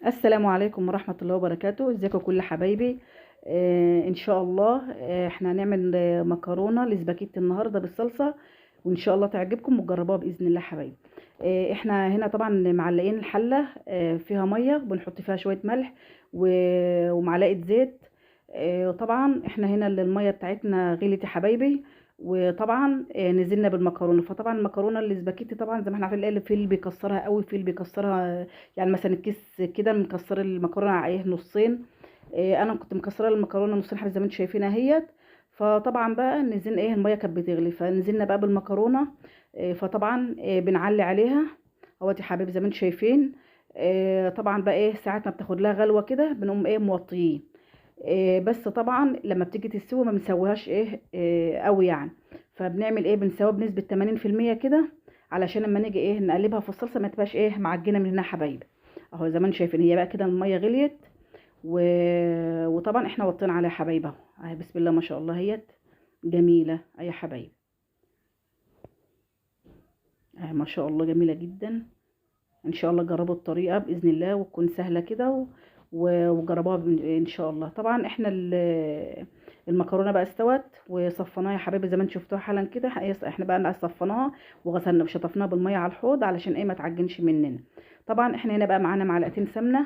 السلام عليكم ورحمة الله وبركاته. ازيكم كل حبايبي؟ ان شاء الله احنا هنعمل مكرونة الاسباجيتي النهاردة بالصلصة، وان شاء الله تعجبكم وتجربوها بإذن الله حبايبي. احنا هنا طبعا معلقين الحلة، فيها مية، بنحط فيها شوية ملح ومعلقة زيت. وطبعا احنا هنا المية بتاعتنا غليت يا حبايبي، وطبعا نزلنا بالمكرونه. فطبعا المكرونه الاسباجيتي طبعا زي ما احنا عارفين، اللي في اللي بيكسرها قوي، في اللي بيكسرها يعني مثلا الكيس كده مكسر المكرونه عليه نصين. انا كنت مكسرة المكرونه نصين حبه زي ما انتم شايفينها اهيت. فطبعا بقى نزلنا ايه، المية كانت بتغلي فنزلنا بقى بالمكرونه. فطبعا بنعلي عليها اهوت يا حبايبي زي ما انتم شايفين. طبعا بقى ايه ساعات ما بتاخد لها غلوه كده بنقوم ايه موطيين. بس طبعا لما بتيجي تستوي ما بنسويهاش ايه، قوي يعني، فبنعمل ايه، بنسويها بنسبة تمانين في المية كده، علشان لما نيجي ايه نقلبها في الصلصه ما تبقاش ايه معجنه من هنا يا حبايبي. اهو زي ما انتم شايفين هي بقى كده المية غليت، وطبعا احنا وطينا عليها يا حبايبي اهو. اهي بسم الله ما شاء الله اهيت جميلة اهي يا حبايبي، اهي ما شاء الله جميلة جدا. ان شاء الله جربوا الطريقة باذن الله وتكون سهلة كده وجربوها ان شاء الله. طبعا احنا المكرونه بقى استوت وصفناها يا حبايبي زي ما انتم شفتوها حالا كده. احنا بقى صفناها وغسلنا وشطفناها بالمية على الحوض علشان ايه ما تعجنش مننا. طبعا احنا هنا بقى معانا معلقتين سمنه،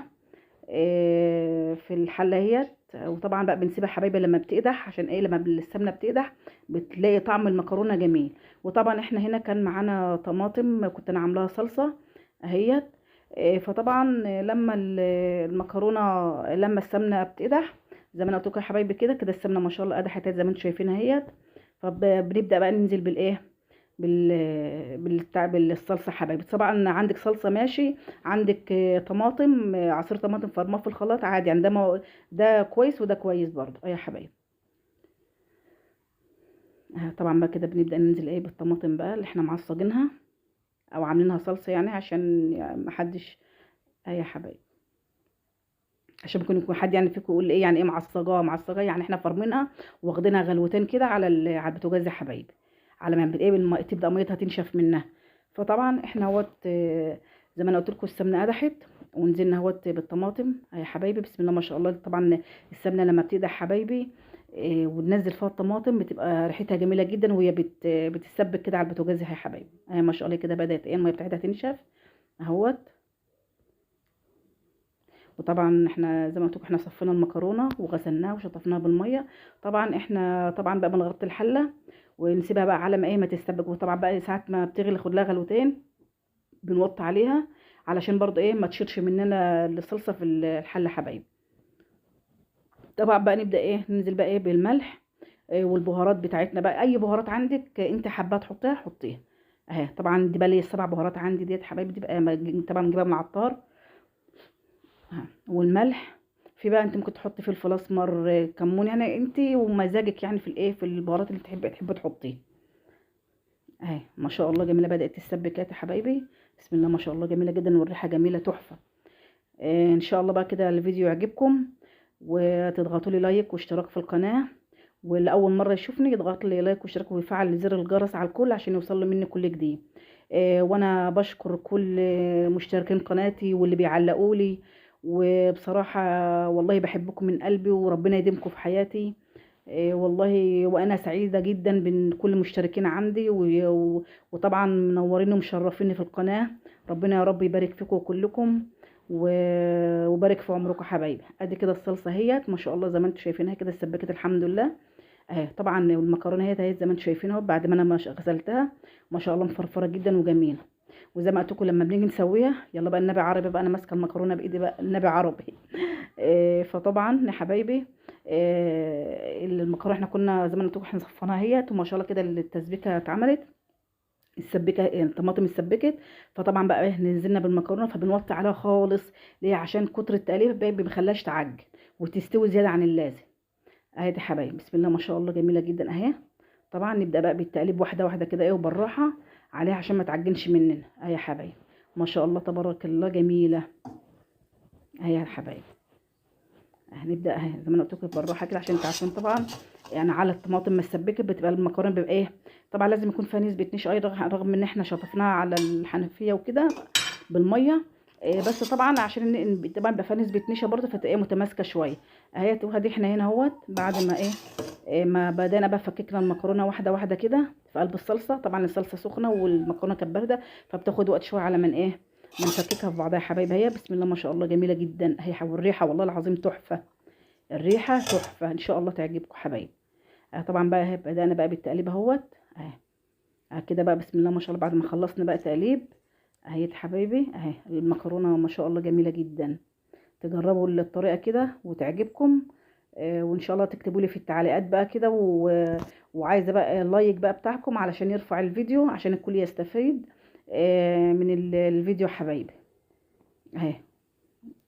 في الحلة اهيت. وطبعا بقى بنسيبها يا حبايبي لما بتقدح، عشان ايه لما السمنة بتقدح بتلاقي طعم المكرونه جميل. وطبعا احنا هنا كان معانا طماطم كنت انا عاملاها صلصه اهيت. فطبعا لما المكرونه لما السمنة بتقدح زي ما انا قلت لكم يا حبايبي كده كده السمنة ما شاء الله قدحت زي ما انتم شايفينها اهيت. فبنبدا بقى ننزل بالايه بالصلصه حبايبي. طبعا عندك صلصه ماشي، عندك طماطم، عصير طماطم فرماه في الخلاط عادي يعني، ده كويس وده كويس برضو يا حبايبي. طبعا بقى كده بنبدا ننزل ايه بالطماطم بقى اللي احنا معصجينها او عاملينها صلصه يعني، عشان ما حدش يا حبايبي، عشان ممكن يكون حد يعني فيكم يقول ايه يعني ايه معصجاها، معصجاها يعني احنا فرمينها واخدينها غلوتين كده على البوتاجاز يا حبايبي، على ما ايه تبدا ميتها تنشف منها. فطبعا احنا اهوت، زي ما انا قلت لكم السمنة قدحت ونزلنا اهوت بالطماطم يا حبايبي بسم الله ما شاء الله. طبعا السمنة لما بتقدح حبايبي، وننزل فيها الطماطم بتبقى ريحتها جميلة جدا، وهي بتتسبك كده على البوتاجاز يا حبايبي. ما شاء الله كده بدات ايه المية بتاعتها تنشف اهوت. وطبعا احنا زي ما قلت لكم احنا صفينا المكرونه وغسلناها وشطفناها بالمية. طبعا احنا طبعا بقى بنغطي الحلة ونسيبها بقى على ما ايه ما تستبك. وطبعا بقى ساعات ما بتغلي خد لها غلوتين بنوطي عليها علشان برضو ايه ما تشيطش مننا الصلصه في الحلة حبايبي. طبعا بقى نبدا ايه ننزل بقى ايه بالملح، والبهارات بتاعتنا بقى، اي بهارات عندك انت حابة تحطيها حطيها اهي. طبعا دي بقى لي السبع بهارات عندي ديت حبايبي، دي بقى طبعا نجيبها من العطار. والملح في بقى انت ممكن تحطي فلفل اسمر، كمون، يعني انت ومزاجك يعني في الايه في البهارات اللي تحبي تحطيها اهي. ما شاء الله جميلة، بدات تتسبك يا حبايبي بسم الله ما شاء الله، جميلة جدا والريحه جميلة تحفة. ان شاء الله بقى كده الفيديو يعجبكم وتضغطوا لي like واشتراك في القناة، واللي اول مرة يشوفني يضغط لي like واشتراك ويفعل زر الجرس على الكل عشان يوصل له مني كل جديد. وانا بشكر كل مشتركين قناتي واللي بيعلقوا لي، وبصراحة والله بحبكم من قلبي وربنا يديمكم في حياتي. والله وانا سعيدة جدا بان كل المشتركين عندي وطبعا منوريني ومشرفيني في القناة. ربنا يا رب يبارك فيكم كلكم وبارك في عمركم حبايبي. ادي كده الصلصه اهيت ما شاء الله زي ما انتم شايفينها كده اتسبكت الحمد لله اهي. طبعا المكرونه اهيت اهي زي ما انتم شايفينها بعد ما انا غسلتها ما شاء الله مفرفره جدا وجميلة. وزي ما قلت لكم لما بنيجي نسويها يلا بقى النبي عربي بقى، انا ماسكه المكرونه بايدي بقى النبي عربي. فطبعا يا حبايبي، المكرونه احنا كنا زي ما قلت لكم احنا صفيناها اهيت وما شاء الله كده التسبيكه اتعملت، السبكه الطماطم اتسبكت. فطبعا بقى ايه نزلنا بالمكرونه فبنوطي عليها خالص ليه، عشان كتر التقليب بقى ما بيخليهاش تعجن وتستوي زيادة عن اللازم. اهي دي حبايبي بسم الله ما شاء الله جميلة جدا اهي. طبعا نبدا بقى بالتقليب واحدة واحدة كده ايه وبالراحه عليها عشان ما تعجنش مننا اهي يا حبايبي ما شاء الله تبارك الله جميلة اهي يا حبايبي. هنبدا اهي زي ما انا قلت لكم بالراحة كده عشان انتوا عارفين طبعا يعني على الطماطم ما اتسبكت بتبقى المكرونه بيبقى ايه، طبعا لازم يكون فيها نسبه نشا ايضا رغم ان احنا شطفناها على الحنفية وكده بالمية، بس طبعا عشان طبعا بقى فيها نسبه نشا برده، فتبقى متماسكة شوية اهي. وادي احنا هنا اهوت بعد ما ايه ما بدانا بقى فككنا المكرونه واحدة واحدة كده في قلب الصلصه. طبعا الصلصه سخنة والمكرونه كانت باردة، فبتاخد وقت شوية على من ايه ما نفككها في بعضها يا حبايبي. هي بسم الله ما شاء الله جميلة جدا اهي، والريحه والله العظيم تحفة، الريحة تحفة، ان شاء الله تعجبكم حبايبي. طبعا بقى بدانا بقى بالتقليب اهوت اهي كده بقى بسم الله ما شاء الله. بعد ما خلصنا بقى تقليب اهي يا حبايبي اهي المكرونه ما شاء الله جميلة جدا. تجربوا الطريقة كده وتعجبكم، وان شاء الله تكتبوا لي في التعليقات بقى كده، وعايزه بقى ال like بقى بتاعكم علشان يرفع الفيديو عشان الكل يستفيد من الفيديو حبايبي. اهي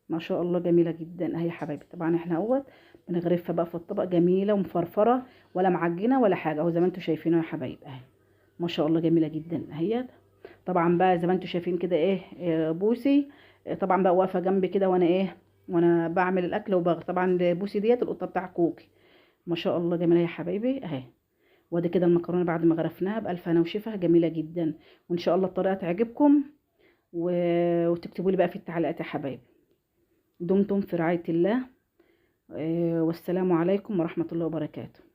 ما شاء الله جميلة جدا اهي حبايبي. طبعا احنا اهوت بنغرفها بقى في الطبق، جميلة ومفرفره ولا معجنه ولا حاجة اهو زي ما انتم شايفينه يا حبايبي اهي ما شاء الله جميلة جدا اهي. طبعا بقى زي ما انتم شايفين كده ايه بوسي طبعا بقى واقفة جنبي كده وانا ايه وانا بعمل الاكل وبغ. طبعا بوسي ديت القطة بتاع كوكي ما شاء الله جميلة يا حبايبي اهي. وادي كده المكرونه بعد ما غرفناها بالف هنا وشفا جميلة جدا، وان شاء الله الطريقة تعجبكم وتكتبوا لي بقى في التعليقات يا حبايبي. دمتم في رعاية الله، والسلام عليكم ورحمة الله وبركاته.